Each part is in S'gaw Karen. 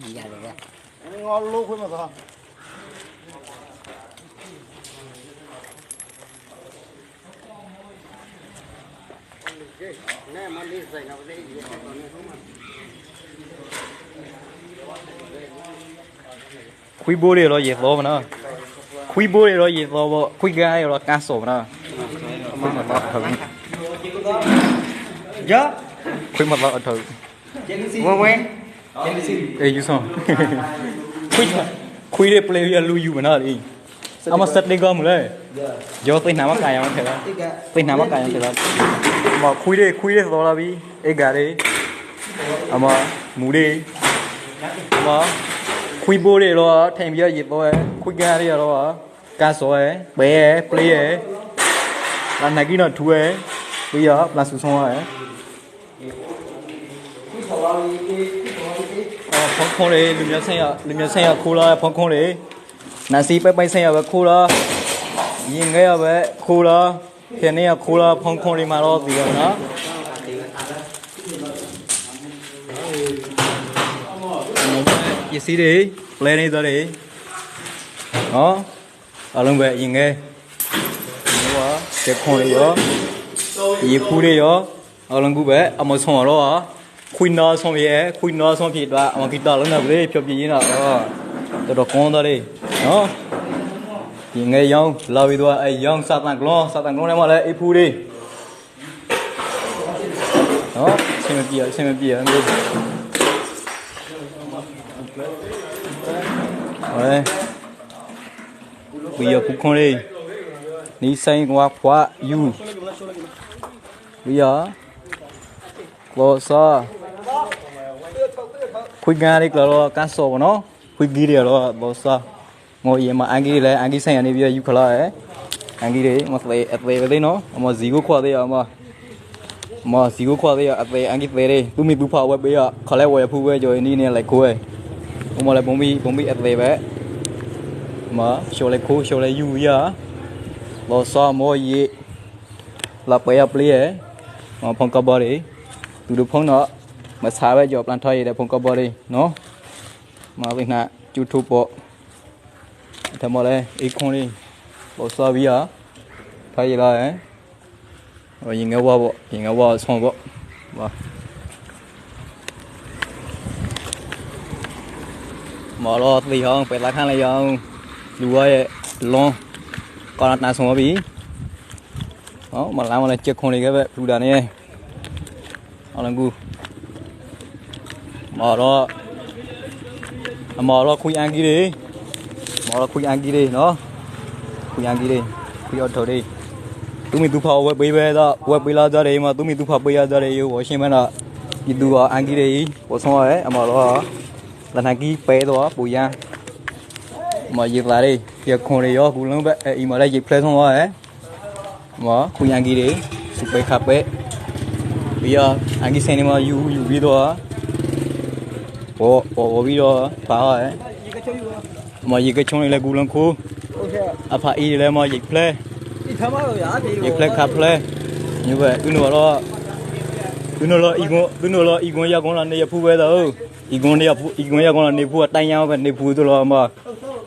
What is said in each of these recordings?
ယၤလၢ ငီလိခွ့မသီ ခွံဘိဒံးလီၤယသီမနီၤ, ခွံဘိဒံးလီၤယသီဘၣ်, ခွံကါဒံးလီၤကါစီၤမနီၤ, ခွံမသီအထၢၣ်, ခွံမသီအထၢၣ်, ဝဲဝဲ, အဲ ယူၤစီၤ, ခွံဒံးပျဲယလူၤယူၤမနီၤလံ, အမ့ၢ်စဲးတ့ၢ်ကီၢ်မုၢ်လၢ ယသ့ၣ်ညါမ့ၢ်ကါယၤမ့ၢ်ထဲလီၤ, သ့ၣ်ညါမ့ၢ်ကါယၤထဲလီၤ, မ့ၢ်ခွံဒံး ခွံဒံးသီလီၤဘံ, အဲဂၤဒံး, အမ့ၢ်မူဒံး, မ့ၢ်ခွံဘိဒံးလီၤ, ထဲမ့ၢ်ယသီဝဲ, ခွံကါဒံးလီၤ, ကါစီၤဝဲ, ပှဲၤဝဲ, ပျဲဝဲ, လၢနၤကံနီၤထူဝဲ, ပယီၤ ပျၢ်စူၤဆီဝဲ ဖီခိၣ်န့ၣ် လၢမ့ၢ်ဆဲးယၤခိၣ်လီၤ ဖီခိၣ်န့ၣ်, နၤစံးပၢ်ပၢ်ဆဲးယၤဝဲခိၣ်လီၤ, ယံၤငဲယၤဝဲခိၣ်လီၤ, ဖဲန့ၣ်ယၤခိၣ်လီၤ ဖီခိၣ်န့ၣ်မၤလီၤသံဝဲနီၤ, ယစံးဒံး ပျဲန့ၣ်သီဒံး, အလီၢ်ဘဲယံၤငဲ, ယံၤဝဲ, ကဲခိၣ်န့ၣ်ယီၤ, ယံၤဖူဒံးယီၤ, အလီၢ်ကူဘဲ အမ့ၢ်ဆီၣ်လီၤ, ခွံနီၤဆီၣ်ဖံး, ခွံနီၤဆီၣ်ဖံးဒွး အမ့ၢ်ကံၢ်တၢ်လၢနၤဘျ့ ဖျိပျံၤယံၤနီၤ, တတီၤကီသီဒံး, ယံၤငဲယီၤ လီၤဝံၤသီ အယီၤ စးသးကျီ စးသးကျီန့ၣ်မ့ၢ်လၢအ့ၣ်ဖူဒံး ဆ့ၣ်မပံၤ ဆ့ၣ်မပံၤ, ဝံၤယီၤဖူခိၣ်န့ၣ်, နံၣ်စဲဝါခွါယူၤ, ဝံၤယီၤ, သီစီၤ, ခွံကါဒံးကျၢၤလီၤ ကါစီၤပနီၤ, ခွံကါဒံးလီၤ သီစီၤ, မ့ၢ်ယံၤမ့ၢ်အါကံဒံးလဲၣ် အါကံဆဲးယၤန့ၣ် ပယီၤယူၤခီလီၤ, အါကံဒံး မ့ၢ်အသဲးဝဲသ့ၣ်နီၤ အမ့ၢ်စံးကိၣ်ခွါသ့ၣ်အီၤမ့ၢ် မ့ၢ်စံးကိၣ်ခွါသ့ၣ်အီၤ အသဲးအါကံသဲးဒံး သူၣ်မံသူၣ်ဖးဝဲပှ့ၤအီၤ ခီလဲၣ်ဝဲယဖူဝဲကၠီၤအံၤန့ၣ်န့ၣ် လဲၤခိဝဲ, အိၣ်မ့ၢ်လၢဘိဘံၣ် ဘိဘံၣ်အသဲးဝဲ, မ့ၢ် ဆိးလဲၤခိဆိးလဲၤယူၤယၤ, လီၤဆီမ့ၢ်ယံၤ, လီၤပှဲၤအီၤပျ့ၤ, မ့ၢ်ဖီကီၢ်ဘီဒံး, သူၣ်ဒိၣ်ဖီနီၤ, မ့ၢ်ဆါဝဲကၠီၤပျၢ်ထီအံၤဒီးဖီကီၢ်ဘီဒံးနီၤ, မ့ၢ်သ့ၣ်ညါကၠိထိၣ်ပီၤ ထဲမ့ၢ်လၢ အ့ၣ်ခိၣ်န့ၣ် ဘီၣ်စီဝံၤဧါ, ဖးယံာ်လီၤ, ယံၤငဲဝါဘီၣ် ယံၤငဲဝါဆီဘီၣ်, မ့ၢ်လီၤသ့ၣ်ဟီ ပှဲၤသးခါလၢယၤ, လူၤဝဲလီၤ, ကီၢ်လၢတၢ်ဆီဘီၣ်ဘံၣ်, မ့ၢ်လါမ့ၢ်လၢကၠဲခိၣ်န့ၣ်ကဲဖဲဖလူဒၣ်န့ၣ် အီလၢဂုၢ်, မ့ၢ်ဒီး, အမ့ၢ်ဒီးခွံအါကံဒံး, မ့ၢ်ဒီးခွံအါကံဒံးနီၤ, ခွံအါကံဒံး, ခွံအီၣ်ထိၣ်ဒံး, သူၣ်မံသူၣ်ဖးဝဲပှ့ၤဝဲဒီး ဝဲပှ့ၤလီၤဒီးဒံး မ့ၢ်သူၣ်မံသူၣ်ဖးပှ့ၤယၤဒီးဒံး ယဝဲရှဲမ့ၢ်ဒီး, ယဒုးအီအါကံဒံးအံၤ ပိာ်ဆီဝဲ အမ့ၢ်ဒီး, လၢနၤကံပဲတဝီပူၤယါ မ့ၢ်ယသးဒံး ယခိၣ်န့ၣ်ယီၤ ကူလၢဘၣ်အံၤမ့ၢ်လၢယဖျဲၣ်ဆီဝဲ, မ့ၢ်ခွံအါကံဒံး, စူးပဲခးပဲ, ပယီၤအါကံဆဲးန့ၣ်မ့ၢ်ယူၤယူၤဝံၤဒီး, ပီၤပီၤဝံၤဒီး ဖးအီၤ, မ့ၢ်ယကဆိန့ၣ်လၢကူလၢခိၣ်, အဖးအံၤဒ်လဲၣ်မ့ၢ်ယဖျဲၣ်, ယဖျဲၣ်ခးဖျဲၣ်, ညိဝဲ, သုနလီၤအံၤကိ, သုနလီၤအံၤကိယၤကိလီၤန့ၣ်ယဖူဝဲသးဧၢ, အံၤကိယၤကိလီၤန့ၣ်ဖူအတၢ်ညါဝဲန့ၣ်ဖူသိလီၤမ့ၢ်,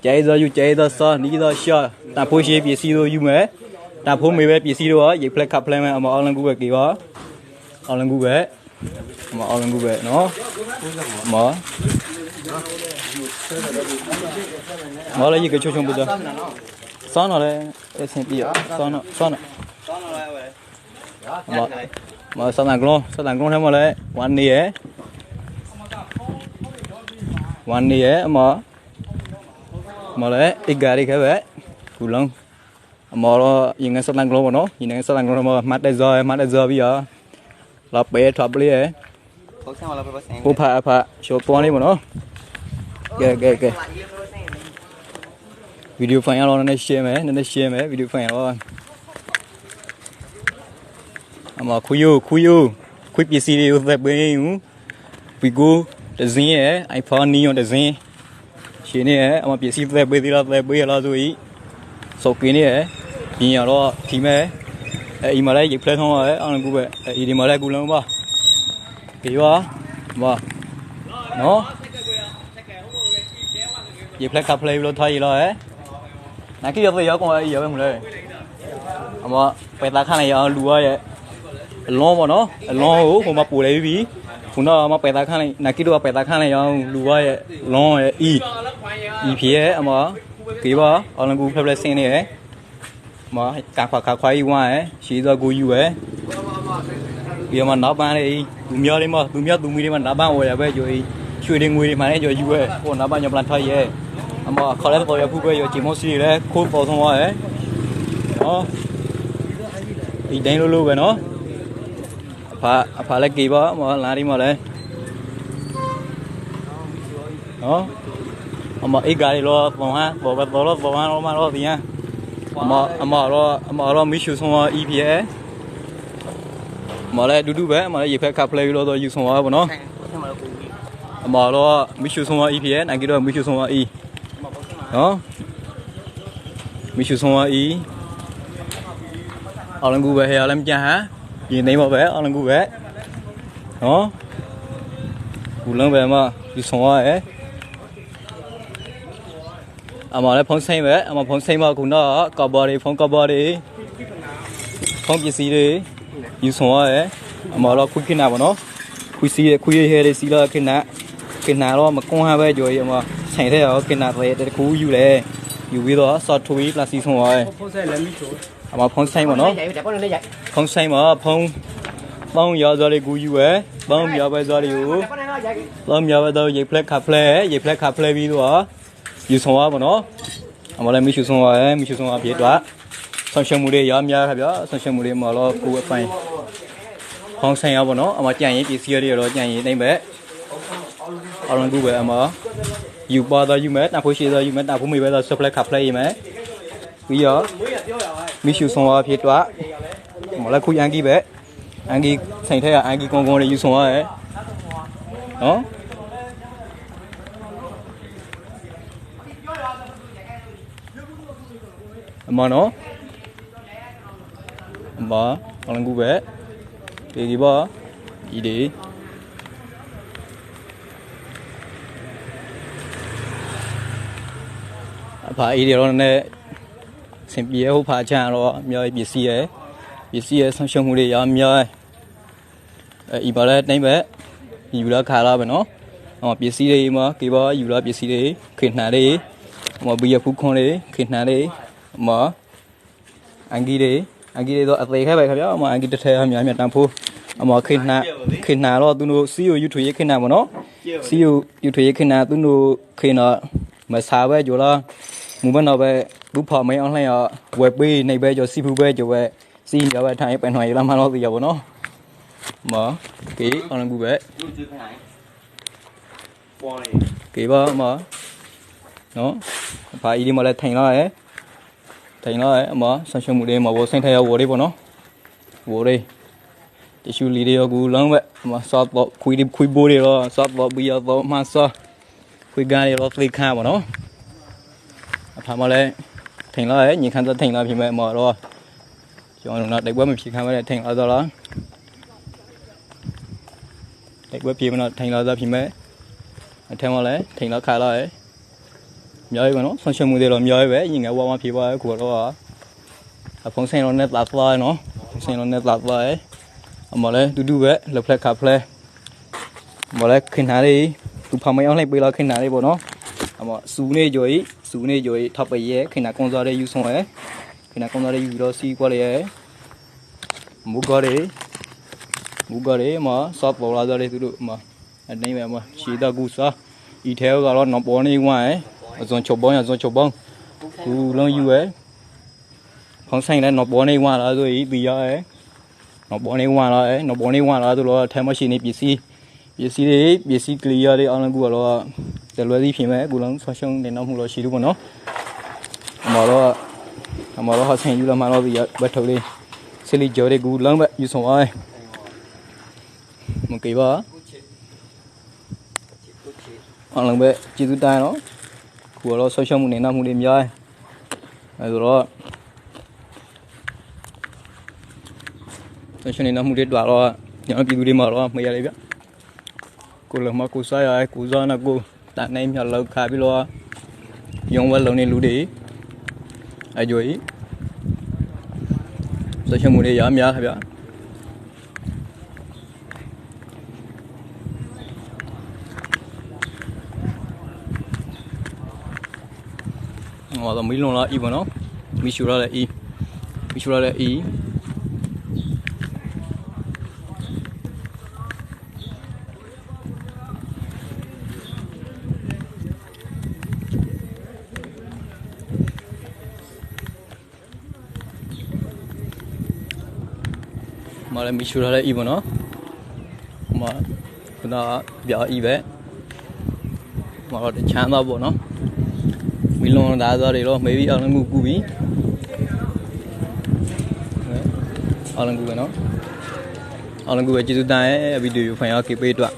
ကအဲၣ်ဒိးယူၤ ကအဲၣ်ဒိးစီၤ နံၣ်ဒိးဆှီ, တၢ်ဖိဆှံပျ့ၤစံဒိၣ်ယူၤမ့ၢ်, တၢ်ဖိမ့ၢ်ဝဲပျ့ၤစံဒိၣ်အီၤ ယဖျဲၣ်ခးဖျဲၣ်မ့ၢ် အမ့ၢ်အီလၢဂုၢ်ဝဲက့ၤအီၤ, အီလၢဂုၢ်ဝဲ, မ့ၢ်အီလၢဂုၢ်ဝဲနီၤ, မ့ၢ် မ့ၢ်လၢယကဆိဆိပူၤဒီး, စီနီၤလၢ, အဲၣ်ဆ့ပံၤ, စီနီၤ, မ့ၢ်စီၣ်သၣ်ကျီ, စီၣ်သၣ်ကျီထဲမ့ၢ်လၢ, ဝါန့ၢ်ဧဲ, ဝါန့ၢ်ဧဲ, မ့ၢ်, မ့ၢ်လၢ အ့ၣ်ဂၤဒံးခဲဝဲ, ကူလီၤ, အမ့ၢ်ဒီး ယငဲစီၣ်သၣ်ကျီမ့ၢ်နီၤ, ယငဲစီၣ်သၣ်ကျီမ့ၢ် မၤတဲၢ်စီၤဧဲ, မၤတဲၢ်စီၤပံၤဧါ, လီၤပဲာ်ထီၣ်ပျ့ၤဧဲ, ဖိဖးအဖး ဆိပီန့ၣ်မ့ၢ်နီၤ, ကဲ ကဲ ကဲ, video file လီၤ နန့ၢ် share မ့ၢ် နန့ၢ် share မ့ၢ် video file လီၤ, အမ့ၢ်ခွံယိာ် ခွံယိာ်, ခွံပျ့ၤစံဒံး သဲပှ့ၤန့ၣ်, ပှံၤကိတစ့ဧဲ, iPhone နံယိာ်တစ့, ဆ့န့ၣ်ဧဲ, အမ့ၢ်ပျ့ၤစံသဲပှ့ၤသ့လီၤ သဲပှ့ၤလီၤဆိအံၤ, ဆိက့ၤန့ၣ်ဧဲ, ပျ့ၤအီၤလီၤထံမ့ၢ်, အအံၤမ့ၢ်လၢယဖျဲၣ်ထီၣ်မ့ၢ်ဧဲ, အီလၢဂုၢ်ဝဲ, အအံၤဒံးမ့ၢ်လၢဂုၢ်လၢမ့ၢ်ဘၣ်, က့ၤယွၤ, ဘၣ်, နီၤ, ယဖျဲၣ်ခးဖျဲၣ်ဝံၤလီၤထီၣ်အံၤလီၤဧဲ, နာ်က့ယသ့ၣ်ယီၤကီၢ်အံၤယီၤဝဲမုၢ်လၢ အမ့ၢ်ပှဲၤသးခါန့ၣ် ယလူၤဝဲယဲ, အလီၢ်မ့ၢ်နီၤ အလီၢ်ဧိၤ ဟိမ့ၢ်ပူၤလဲၣ်ဝံၤ, ဖုနီၢ်မ့ၢ်ပှဲၤသးခါန့ၣ် နာ်က့ဒိၣ်ပှဲၤသးခါန့ၣ် ယလူၤဝဲယဲ, လီၢ်အံၤ, အံၤဖျဲၣ် အမ့ၢ်, က့ၤဘၣ် အီလၢဂူဖျဲၣ်ဖျဲၣ်စ့န့ၣ်, မ့ၢ်ကၣ်ခွါခးခွါအံၤဝါဧဲ, ဆံးဒီးဂူယူၤဝဲ ယမ့ၢ်နီၢ်ဘၣ်န့ၣ်အံၤ သူမျီဒ်မ့ၢ် သူမျီသူမှံဒ်မ့ၢ်နီၢ်ဘၣ်အိၣ်ယၤဝဲယိၤအံၤ ဆွေတွေငွေတွေမှာန့ၣ် ယိၤယူၤဝဲ အိၣ်နီၢ်ဘၣ်ညီပျၢ်ထီယဲ, အမ့ၢ်ခီလၢသီယၤဖုဝဲယိၤ က့ၤမိၣ်စံလၢခိၣ်သီထီဝဲ, အံၤဒဲလိၤလိၤဝဲနီၤ, အဖးလၢက့ၤဘၣ် မ့ၢ်လါဒ်မ့ၢ်လဲၣ် အမ့ၢ်အ့ၣ်ဂၤဒ်လီၤသီဟါ သီဝဲသီလီၤသီဟါလီၤမးလီၤသံဧါ, အမ့ၢ်အီၤလီၤမံဆူၣ်ဆိဝါအံၤဖဲ, မ့ၢ်လၢဒူဒူဝဲ မ့ၢ်လၢယဖဲခးဖျဲၣ်ဝံၤလီၤဒီးယူၤဆိဝါဝဲပနီၤ, အမ့ၢ်အီၤလီၤမံဆူၣ်ဆိဝါအံၤဖဲ နာ်က့ဒီးမံဆူၣ်ဆိဝါအံၤ, မံဆူၣ်ဆိဝါအံၤ, အီလၢဂူဝဲဟဲအီၤလၢမကၢ်ဟါ, ယန့ၢ်ဘၣ်ဝဲ အီလၢဂူဝဲ, ကူလၢဝဲမ့ၢ် ယူၤဆိဝါဝဲ အမ့ၢ်လၢဖုန်းဆိုင်ဝဲ အမ့ၢ်ဖုန်းဆိုင်မ့ၢ်ကူနီၢ် ကီးဘီဒံး ဖုန်းကီးဘီဒံး ဖုန်းပစ္စည်းဒံး ယူၤဆိဝဲ အမ့ၢ်လီၤခွံခ့နၢ်ပနီၤ ခွံဆံခွံဟဲဒံးဆံလီၤခ့နၢ် ခ့နၢ်လီၤမ့ၢ်ကွၢ်ဟါဝဲယိၤအံၤ အမ့ၢ်ဆိုင်ထဲအီၤခ့နၢ်သဲးတခူယူၤလဲၣ် ယူၤဝံၤဒီးစီၤထွံပျၢ်စံဆိဝဲ အမ့ၢ်ဖုန်းဆိုင်မ့ၢ်နီၤ ဖုန်းဆိုင်မ့ၢ်ဖုန်း ပီယီၤစီၤဒံးကူယူၤဝဲ ပီမံယီၤဝဲစီၤဒံးအိၣ် ပီမံယီၤဝဲစီၤယံာ်ဖျဲၣ်ခးဖျဲၣ် ယံာ်ဖျဲၣ်ခးဖျဲၣ်ဝံၤဒီး ယူၤဆိဝဲပနီၤ အမ့ၢ်လၢမံဆူၣ်ဆိဝါ မံဆူၣ်ဆိဝါဖဲတွၤ စီၤၡမူဒံးယီၤမံယီၤခါပၠီ စီၤၡမူဒံးမ့ၢ်လီၤကူဝဲဖဲ ဖုန်းဆိုင်အီၤပနီၤ အမ့ၢ်ကၠၢ်ယံာ်ပစ္စည်းအီၤဒံးအီၤလီၤ ကၠၢ်ယံာ်န့ၣ်ဘၣ် အီလၢဂူဝဲအမ့ၢ် ယူၤပီၢ်သီယူၤမ့ၢ် တၢ်ဖိရှံသီယူၤမ့ၢ် တၢ်ဖိမ့ၢ်ဝဲသီ စီၤဖျဲၣ်ခးဖျဲၣ်အံၤမ့ၢ် ဝံၤအီၤ မံဆူၣ်ဆိဝါဖဲတွၤ မ့ၢ်လၢခူယအါကံဘၣ် အါကံ ဆိုင်ထဲအါကံကိၢ်ကိၢ်န့ၣ် ယူၤဆိဝါ အမ့ၢ်နီၤ အမ့ၢ် အီလၢဂူဝဲ က့ၤက့ၤဘၣ် အံၤဒံး အဖးအံၤဒံးလီၤန့ၣ် စံးပယဲဟိဖးဆါလီၤ မ့ၢ်ပစ္စည်း ပစ္စည်း စီၤၡမူဒံးယီၤမ့ၢ် အံၤမ့ၢ်လၢတၢ်ဘၣ် ယူၤလီၤခးလီၤဘၣ်နီၤ အမ့ၢ်ပစ္စည်းဒံးမ့ၢ် က့ၤဘၣ်ယူၤလီၤပစ္စည်းဒံး ခ့နၢ်ဒံး မ့ၢ်ဘုယၤဖုခီဒံး ခ့နၢ်ဒံး မ့ၢ် အဂံၢ်ဒံး အဂံၢ်ဒံးဒီးအသ့ခဲဘၣ်ခါပၠီ အမ့ၢ်အဂံၢ်တထဲအမ့ၢ်မ့ၢ်တၢ်ဖိ အမ့ၢ်ခ့နၢ် ခ့နၢ်လီၤသုးနိ စံယိၤယူၤထွံၣ်ယဲခ့နၢ်မ့ၢ်နီၤ စံယိၤယူၤထွံၣ်ယဲခ့နၢ်သုးနိ ခ့နၢ် မၤဆါဝဲယိၤလီၤ မူဘၣ်နီၤဝဲ ဘုဖီၣ်မ့ၢ်အီၣ်လဲၣ်အီၤ ဝဲပှ့ၤန့ၢ်ဘဲယိၤစံဖုဘဲယိၤဝဲ စံယိၤဝဲထါအံၤပှဲၤနီၤယိၤလီၤမၤလီၤသံယီၤပနီၤ မ့ၢ်က့ၤအီၣ်လၢဂူဘဲ က့ၤဘၣ်မ့ၢ် ဖးအံၤဒံးမ့ၢ်လၢထံၣ်လီၤ ထံၣ်လီၤ မ့ၢ် စီၤၡမူဒံး မ့ၢ်ဝိစ့ၣ်ထဲယဝိဒံးပနီၤ ဝိဒံး တဆူလံဒံးယကူလၢဝဲ မ့ၢ်စီၤသိးခွံဒံးခွံဘိဒံးလီၤ စီၤသိးဘုယီၤသိးမၤစီၤ ခွံဂၤဒံးလီၤသ့ခါပနီၤ အဖးမ့ၢ်လၢ ထံၣ်လီၤ ညံခါတထံၣ်လီၤဖံးမဲမ့ၢ်လီၤ ကၠီနီၤ တၢ်ဘၣ်မ့ၢ်ဖံးခါဝဲဒၣ်ထံၣ်လီၤသီလီၤ တၢ်ဘၣ်ဖံးမ့ၢ်နီၤ ထံၣ်လီၤသီဖံးမဲ အထဲမ့ၢ်လဲၣ် ထံၣ်လီၤခးလီၤ မ့ၢ်ဝဲနီၤ စီၤၡမူဒံးလီၤ မ့ၢ်ဝဲ ယံၤငါဝါမ့ၢ်ဖံးဝဲ ခိၣ်လီၤ အဖုန်းဆိုင်လီၤနဲသးသီနီၤ ဖုန်းဆိုင်လီၤနဲသးသီ အမ့ၢ်လၢဒူဒူဝဲ လၢဖျဲၣ်ခးဖျဲၣ် မ့ၢ်လၢခ့နၢ်ဒံး သူဖးမ့ၢ်အီၣ်လဲၣ်ပှ့ၤလီၤခ့နၢ်ဒံးဘိနီၤ အမ့ၢ်စူၤန့ၢ်ယိၤအံၤ စူၤန့ၢ်ယိၤအံၤ ထီၣ်ပယဲ ခ့နၢ်ကိၢ်သီဒံးယူၤဆိဝဲ ခ့နၢ်ကိၢ်သီဒံးယူၤဒီးစံကွၢ်လၢယဲ မူကီၢ်ဒံး မူကီၢ်ဒံး မ့ၢ်စီၤသိးလီၤသီဒံးသုဒိၣ်မ့ၢ် အန့ၣ်ဝဲမ့ၢ် ဆံးသီကူစီ အံၤထဲအဂီၢ်လီၤ နီၢ်ပိာ်န့ၢ်ဝါ အစီၤဆိဘီ အစီၤဆိဘီ ကူလၢယူၤဝဲ ဖုန်းဆိုင်လၢ နီၢ်ပိာ်န့ၢ်ဝါလီၤအသိးအံၤ ပယီၤ နီၢ်ပိာ်န့ၢ်ဝါလီၤ နီၢ်ပိာ်န့ၢ်ဝါလီၤအသိးလီၤ ထဲမ့ၢ်ဆံးန့ၢ်ပစ္စည်း ပစ္စည်းဒံး ပစ္စည်းကျံၤယီၤဒံး အီလၢဂူအီၤလီၤ တလွဲသံဖံးမဲ ကူလၢစီၤၡိၣ်န့ၣ်နီၢ်မူလီၤဆံးဒူၣ်မ့ၢ်နီၤ အမ့ၢ်လီၤ အမ့ၢ်လီၤဟီၣ်ဆဲၣ်ယူၤလီၤမၤလီၤသံယီၤ ဘၣ်ထုးလံ ဆ့လံကၠီဒံး ကူလၢဘၣ် ယူၤဆိဝဲ မ့ၢ်က့ၤဘၣ် အီလၢဘၣ် ကံၢ်သူတၢ်နီၤ ခူၣ်အီၤလီၤ စီၤၡိၣ်မူန့ၣ်နီၢ်မူဒံးမ့ၢ် အသိးလီၤ စီၤၡိၣ်န့ၣ်နီၢ်မူဒံးတွးလီၤ ညီနုၢ်ကံၢ်သူဒံးမ့ၢ်လီၤ မ့ၢ်ယၤလံဘၣ် ကိးလၢမ့ၢ်ကိးစါယၤ ကိးစါနကိး တၢ်န့ၣ်မ့ၢ်လၢခးဘံလီၤ ယီဝဲလီၤန့ၣ်လူၤဒ့ၣ်, အယိအံၤ, စီဆှံမူန့ၣ်ယၤမၠါခါဘၣ်, မံလီၤလၢအံၤဘၣ်နီၤ, မံဆူၣ်ထီၣ်လၢအံၤ, မံဆူၣ်ထီၣ်လၢအံၤ မ့ၢ်လၢမံဆူၣ်ထီၣ်လၢအံၤဘၣ်နီၤ, မ့ၢ်ပနၢ်ဘၣ်အံၤဘၣ်, မ့ၢ်လီၤတဆါသးဘၣ်နီၤ, မံလီၤတၢ်သီဒ့ၣ်လီၤ မ့ၢ်ဝံၤအီၣ်လၢမူကူဝံၤ, အီၣ်လၢမူဝဲနီၤ, အီၣ်လၢမူဝဲ က့ၤသူတၢ်အဲ video ဖဲအီၣ်က့ၤပ့ၢ်တွၣ်